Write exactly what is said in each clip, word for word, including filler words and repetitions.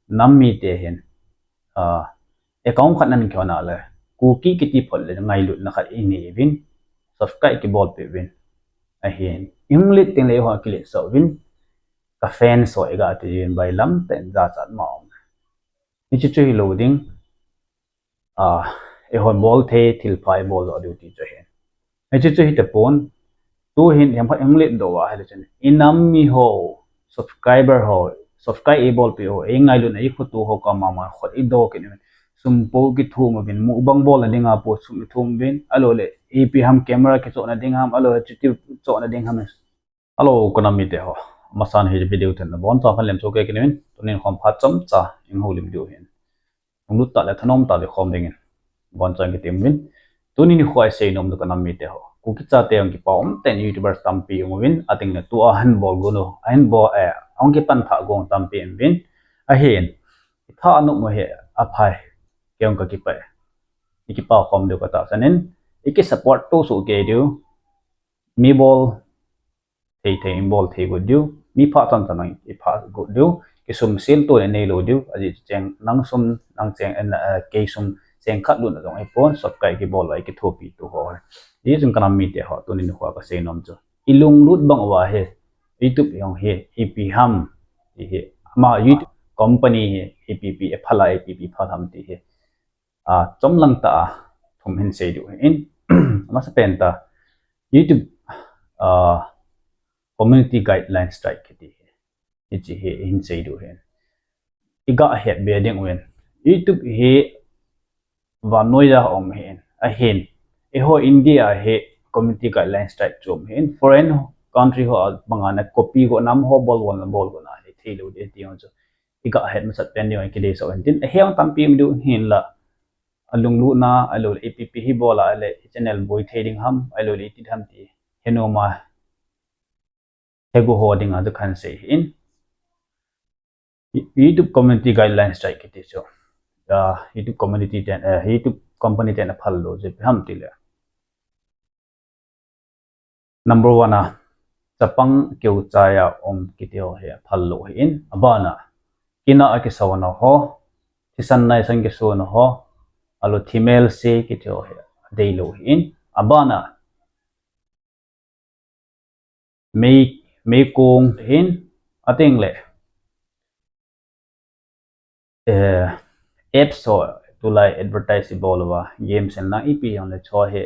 nam mite hin, ah, account khat nan kihon a le, Kuki kiti phot le ngailutna khat inei uvin, subscribe kibolpeh uvin. Ahin, ihung let teng le eiho kiletsah uvin, ka fans ho iga ti uvin, bailam tah in jachat ma um. Hiche chu hilou ding, ah, eihon bol thei thil pha ibol lou diu ti chu ahin. Hiche chu hitapon, tuhin themkhat ihung let doh uva ahile chun, inam mi ho, subscriber ho, subscribe eibolpeh ho, eingailutna eikhoto ho koma mama khut idoh kit uvin, sum po kithum uvin, mukbang bolna dinga po sum ithum uvin, alou le ipi ham camera kichohna ding ham, alou le chuti chohna ding ham, Hello, ka nam mite ho. Amasan hi video themna abonchan kahin lemsoh kit uvin, tunin khom phat chomcha ihung houlim diu ahin. Lunglut tah le thanom tah vekhom dingin abonchan kati uvin. Tuni nikho a isei nom chu ka nam mite ho, Kuki chate hung kipa umtah in YouTubers tampi um uvin, ating le tua ahin bol gon u, ahin bol, eh, ahung kipan thah gon tampi um uvin. Ahin, itha anop u hi aphai, kei jong kakipah e. Ikipa khom diu katahsan in, iki support to soh kei diu. Mi bol thei thei in bol thei got diu, mi phah chan chan in iphah got diu, kisum sel to le neilou diu, ajeh chu cheng, nang sum, nang cheng, eh, kei sum cheng khat lut na jong ahipon, subscribe kibol uva ikithopi tu ho. Hijeh chun ka nam mite ho, tuni nikho a kasei nom chu, ilunglut bang uva hi, YouTube jong hi, ipi ham, ti hi, ama YouTube company hi, ipi ipi, iphal a, ipi ipi phal ham ti hi. Ah, chomlang tah a thum hin sei diu ahin. Amasapen tah, YouTube, ah, community guideline strike kiti hi. Hiche hi hin sei diu ahin. Iga het be ding uvin, YouTube hi vannoi a um ahin. Ahin, eiho India hi community guideline strike chu um ahin. Foreign country ho a banga na copy got na, amaho bol got na, bol got na hi theilou ding ti jong chu iga het masat pen diu ahi, kideisah u hintin. Ahe jong tampi um diu ahinla, alunglutna, alou le ipi ipi hi bol a le, i channel boi thei ding ham, alou le iti ham ti, he nom a, he got ho dinga chu kahin sei ahin. YouTube Community Guidelines strike kiti chu, ah, YouTube community ten, eh, YouTube company ten aphal lou chu ipi ham tile, number one a, chapang keu chai a um kiti ho hi aphal lou ahin, abana, kin a akisona ho, thisan naisan kisona ho, alou thimelse kiti ho hi adeilou ahin, abana, mei, meikong ahin, ating le, eh, apps ho, tulai advertise ibol uva, games na ipi jong le chu hi,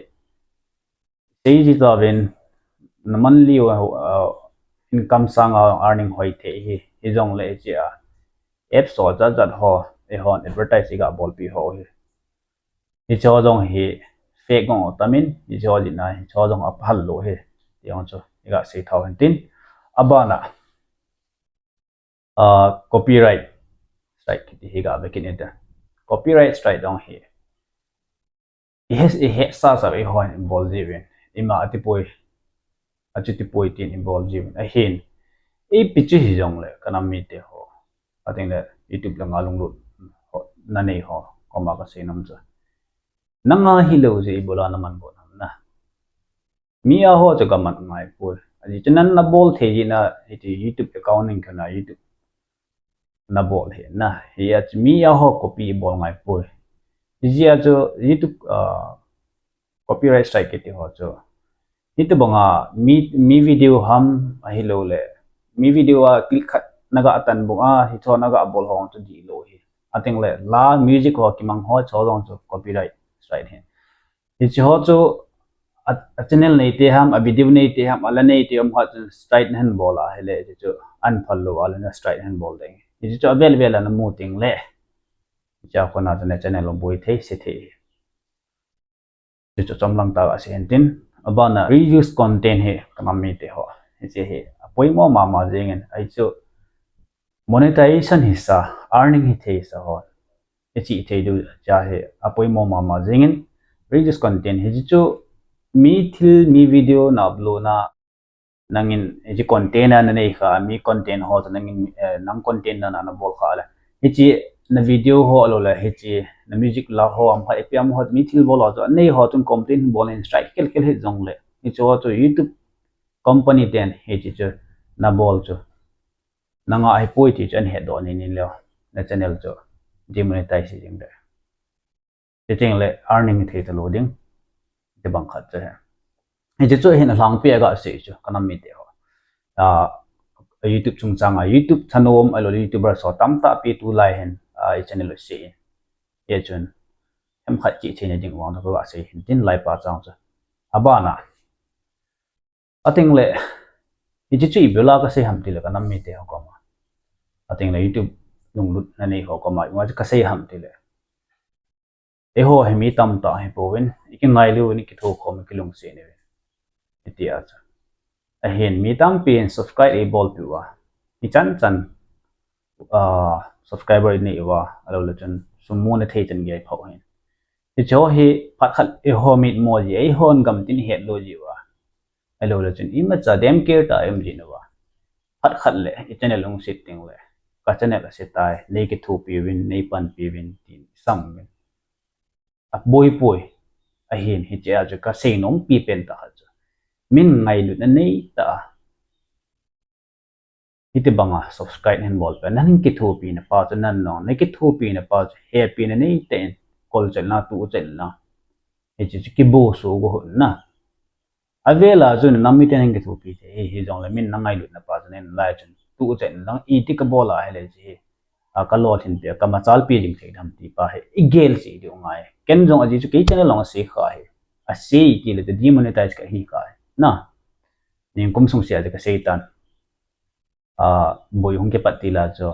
sei ji tauvin, na monthly, uh, income sanga earning hoi thei hi, hijongle hiche a, apps ho jat jat ho, eihon advertise iga bolpi ho hi, hiche ho jong hi fake jong atamin, hiche ho jeh a, hiche ho jong aphal lou ahi, ti jong chu iga sei thau hintin, abana, ah, copyright strike kiti hi ga ve kit inte. Copyright strike jong hi, ihe, ihesa sa ihon ibol jiuvin, ima atipoi, achuti poi tin ibol jiuvin ahin. Ipi chu hijongle, ka nam mite ho, ating le YouTube langa lunglut ho, nanei ho koma kasei nom chu, nanga hilou jeh ibola naman bol ham na? Mi a ho chu kaman ngai poi. Ajeh chu nang nabol thei jeh a, hiche YouTube account ning kana YouTube nabol ahi na. Hia chu mi a ho copy ibol ngai poi. Hijeh a chu YouTube, ah, copyright strike kiti ho chu, hitobanga mi, mi video ham ahiloule, mi video a click khat naga tan bou a, hiche ho naga bol ho chu dihlou ahi. Ating le la music ho kimang ho, hiche ho jong chu copyright strike ahi. Hiche ho chu a, a channel neite ham, a video neite ham, a la neite um kha chun strike nahin bol a ahile, hiche chu aphal lou a le na strike nahin bol ding. Hiche chu avel vel a namu teng le, hiche a kona chun channel u boi thei, se thei. Hiche chu chomlang tah a sei hintin, abana reuse content hi ka nam mite ho, hiche hi apoimo mama jengin, hiche chu monetization hisa, earning hithei sa ho, hiche thei diu cha hi apoimo mama jengin, reuse content hiche chu mi thil, mi video na upload na, nangin hiche content a nanei kha, mi content ho chu nangin, eh, nang content na na, nabol kha le, hiche na video ho loule, hiche na music la ho, am kha ipi am ho, mi thil bol ho chu anei ho chun complain bol in strike kel kel hih jongle, hiche ho chu YouTube company ten hiche chu nabol chu nanga ahipoi ti chu ahin hetdoh ni ni leu. na channel chu demonetize jing de. Hicheng le earning thei talou ding. Ti bang khat chu ahi. Hiche chu hin alhangpi a kasei chu, kanam mite ho. Ah, YouTube chungchang a, YouTube thanom, ahilou le YouTuber ho tamtah pi tulai hin, ah, i channel u sei in. Hichun, hem khat kichai na ding vang, kasei hin tin lai pa chang chu. Abana. Ating le, hiche chu ibola kasei ham tile kanam mite ho koma. Ating le YouTube lunglutna nei ho koma, ima chu kasei ham tile. Eiho hi mi tamtah hi pouvin, i kingailu uvin, i kithokhom, i kilungset uvin. Iti a chu. Ahin mi tampi in subscribe eibolpeh uva. Ichan chan, ah, subscriber inei uva, ahilou le chun sum muna thei chan gei pha u hin. Hiche ho hi phat khat eiho mitmo ji, eihon gamtin ihet lou ji uva. Ahilou le chun imacha dem care tah a um ji nauva. Phat khat le, i channel lungset teng le. Ka channel ase tai, nei kithopi uvin, nei panpi uvin, tin isam uvin. Aboi poi, ahin hiche a chu kasei nompi pen tah khat chu. Min ngailutna nei tah a. Hiti banga subscribe hin bolpeh. Nang kithopina pa chu nang nong, na kithopina pa chu hepina nei tah in kolchelna, tuchelna. Hiche chu kibosuh go hon na. Avela chu nam miten hin kithopi thei, hi, hijongle min na ngailutna pa chu nei lai chun tuchelna lang iti kabol a hile chu hi. A kalolhinpi a, kamachalpi ding thei dam ti pa hi. Igel sei diu ngai. Ken jong ajeh chu kei channel long asei kha hi. Asei tile chu demonetize kahi kha hi. Na. Nikum sung sia chu kasei tan. Ah, boi hung kipat tila chu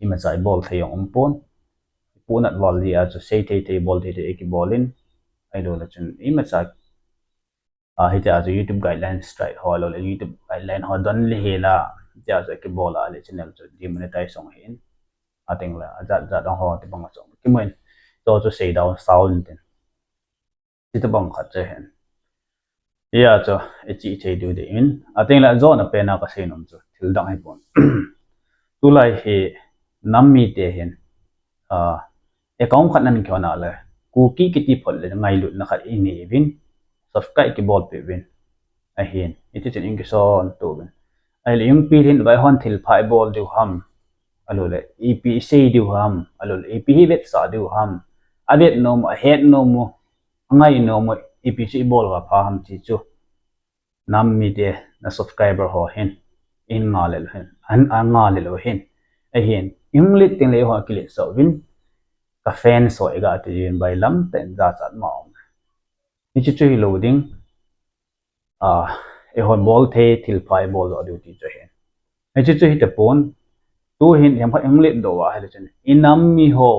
imacha ibol thei jong umpon. Punat val dia chu sei thei thei bol thei thei ikibol in. Ahilou le chun imacha, ah, hitia chu YouTube guideline strike ho, ahilou le YouTube guideline ho don le hela. Hitia chu ikibol a le channel chu demonetize jong hin. Ating le, ajat jat ho ti bang a chu kimu in. Chu chu sei down sound tin. Ti tabang khat chu hin. Hia chu, ichi thei diu ding in. Ating le jona pena kasei nom chu, thil dang hipon. Tulai hi nam mite hin, ah, account khat nan kihon a le, Kuki kiti phot le ngailutna khat inei uvin, subscribe kibolpeh uvin. Ahin, iti chun in kison to uvin. Ahile jong pi hin vaihon thilpha ibol diu ham. Ahilou le, ipi isei diu ham. Ahilou le, ipi hi vetsah diu ham. Avet nom u, ahet nom u, angai nom u, ipi chu ibol uva pha ham ti chu. Nam mite na subscriber ho hin. In ngalel u hin. An, an ngalel u hin. Ahin, in let teng le ho kilet so uvin. Ka fans ho iga ti uvin bailam tah in jachat ma um. Hiche chu hilou ding. Ah, eihon bol thei thilpha ibol doh diu ti chu ahi. Hiche chu hitapon, tu hin themkhat in let doh uva ahile chun. I nam mi ho,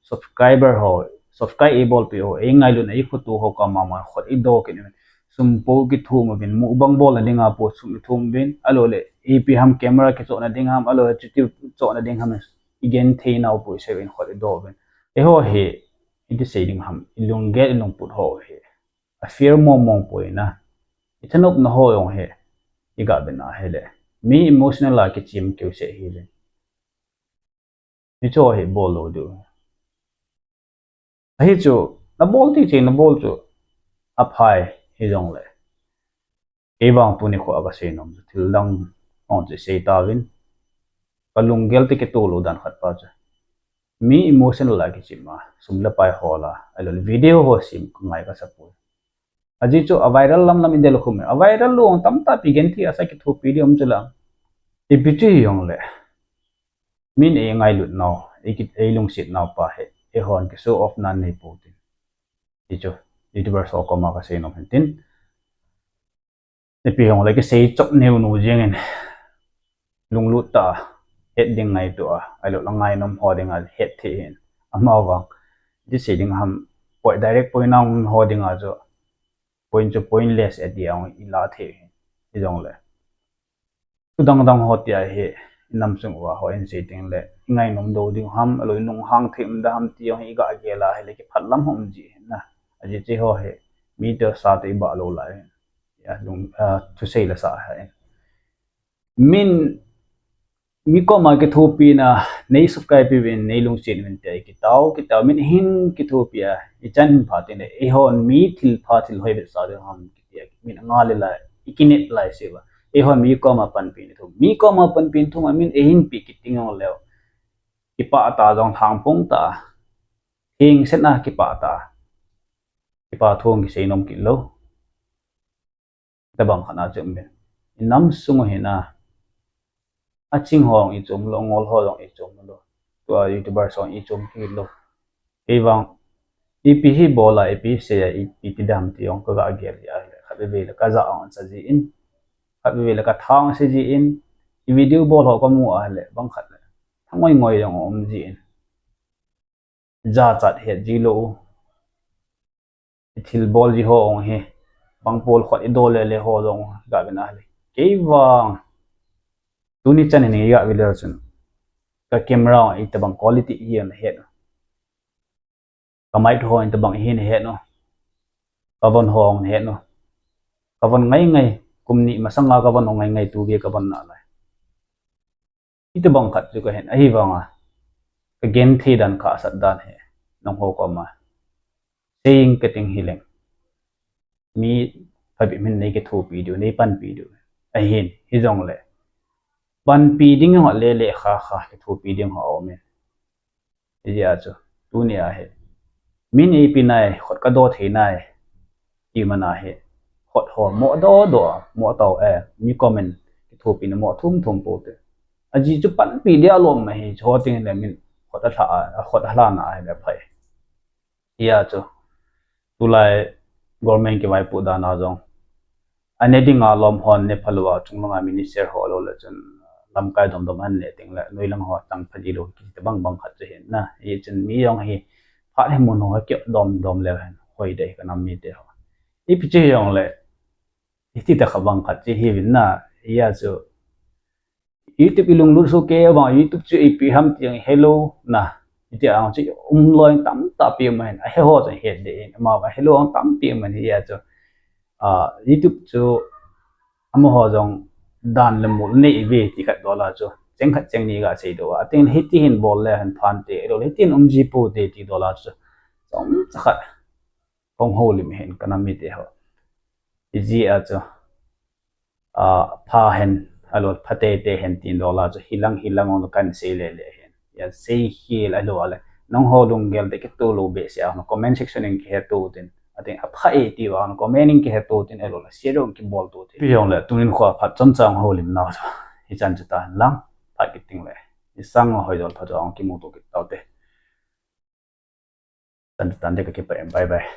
subscriber ho, subscribe eibolpi ho, eingailutna ikhoto ho koma mama khut idoh kit uvin. Sum po kithum uvin, mukbang bolna dinga po sum ithum uvin, ahilou le, ipi ham camera kichohna ding ham, ahilou le, chuti chohna ding ham, igenthei nau po isei uvin khut idoh uvin. Eiho hi, iti sei ding ham, ilunggel ilungput ho hi. A fear mong mong poi na. I thanopna ho jong hi. I ga be na hile. Mi emotional a kichim keu se hi le. Hicho hi bol lou diu. Hichu, na bol ti che na bol chu. Aphai hijongle. Kei vang tuni kho a kasei nom chu. Thil dang hung chu sei tauvin. Ka lunggel te kitoh lou dan khat pa chu. Mi emotional a kichim a, sum le pai hol a, ahilou le video ho sem kangai kasa poi. Ajeh chu a viral lam lam idel khum e. A viral lou tamtah pi genthei a sa kithopi di um chu la. Ipi chu hijongle. Min eingailut nau, eiki, eilungset nau pa hi, eihon ki show off nan nei pou tin. Ti chu, YouTuber ho koma kasei nom hin tin. Ipi hijongle kisei chop neo nu jeng in. Lunglut tah a, het ding ngaito a, ahilou le ngainom ho dinga het thei hin. Amavang, iti sei ding ham, poi direct point a um ho dinga chu, point chu pointless ati a ila thei hin. Hijongle. Thu dang dang ho tia hi, i nam sung uva ho in sei teng le, i ngainom doh ding ham, ahilou le lunghang thei um da ham ti jong hi i ga gel a hile kiphat lam hung um ji hin na. Ajeh chu ho hi, mi te sa te i bah lou lai hin. Ya, lung, ah, thusei la sa ha hin. Min, mi koma kithopina, nei subscribe uvin, nei lungset uvin tia i kitao, kitao, min hin kithopi a, i chan hin pha teng le, eihon mi thilpha, thil hoi vetsah ding ham kitia, min ngalel a, i kinet lai se uva. Eihon mi koma panpina thum. Mi koma panpina thum a, min eihin pe kit ding jong leu. kipah tah jong lhangpung tah, thengsetna kipah tah, kipah thu kisei nom kit lou. Tabang khat na chu um in, inam sung u hin a, aching ho jong ichom lou, ngol ho jong ichom lou, tua YouTuber ho jong ichom kit lou. Kei vang, ipi hi bol a, ipi sei a, ipi ti dam ti jong kaga gel jeh a le, khatvei vei le kajah jong acha jin, khatvei vei le katha jong ase jin, i video bol ho kamu a le, bang khat le, thangoi ngoi jong um jin, jachat het ji lou u. Ithil bol ji ho jong hi, bang pol khot idol le le ho jong ga ve na le. Kei vang, tuni chan hin ga ve le chun, ka camera jong itobang quality hi ana het u, ka mic ho itobang hi ana het u, ka von ho ana het u, ka von ngai ngai, kum ni masanga ka von ngai ngai, tu ve ka von nalai. Itobang khat chu kahin, ahivanga kagenthei dan, kahsat dan hi nangho koma sei inge kating hileng, mi phabep hin nei kithopi diu, nei panpi diu. Ahin, hijongle panpi ding jong le le kha kha kithopi ding ho aum in. Hijeh a chu, tuni a hi, min eipi nai, khut kado thei nai, ti man a hi, khut ho mo doh doh, mo tao e, mi comment kithopina mo thum thum pou te. Ajeh chu panpi dia lom ahi, chu ho teng le min khut alha, khut alhana ahi le phai. Hijeh a chu, tulai government kivaipoh dan a jong, ane dinga lom hon ne phalou a, chunglanga minister ho lou le chun, lamkai dom dom an ne teng le, noilang ho chang pha ji lou, kiti bang bang khat chu hin na. Hichun mi jong hi, phat hi mun ho hi kidom dom le hen, hoi dei kanam mite ho. Ipi chu hijongle, hiti tah kha bang khat chu hiuvin na, hijeh a chu, YouTube ilunglut soh kei vang, YouTube chu ipi ham ti jong helou na. Hiti ang chu umlou tamtah pi um ahin, ahe ho chu het dei in, ama helou ang tampi um ahin, hijeh a chu, a, YouTube chu amaho jong dan le mol nei ve ti khat dola chu, cheng khat cheng ni ga sei doh a, atin hiti hin bol le hin phan te, lo hiti hin um ji pou te ti dola chu, chomcha khat kahung houlim hin kanam mite ho. Hijeh a chu, a, pha hen, alou pha tei tei hen tin dola chu, hilang hilang ong kan sei le le hen. Hijeh a sei khel alou a le, nangho lunggel te kitoh lou behseh a, comment section in kiheto tin, atin apha e ti uva comment in kiheto tin, alou le share jong kibol to tin. Ipi jongle tuni nikho phat chomcha hung houlim nau chu hichan chu tahen lang, phat kit teng le, isang hoi jol phat jong kimuto kit taute. Tan tan te, kakipah e, bye bye.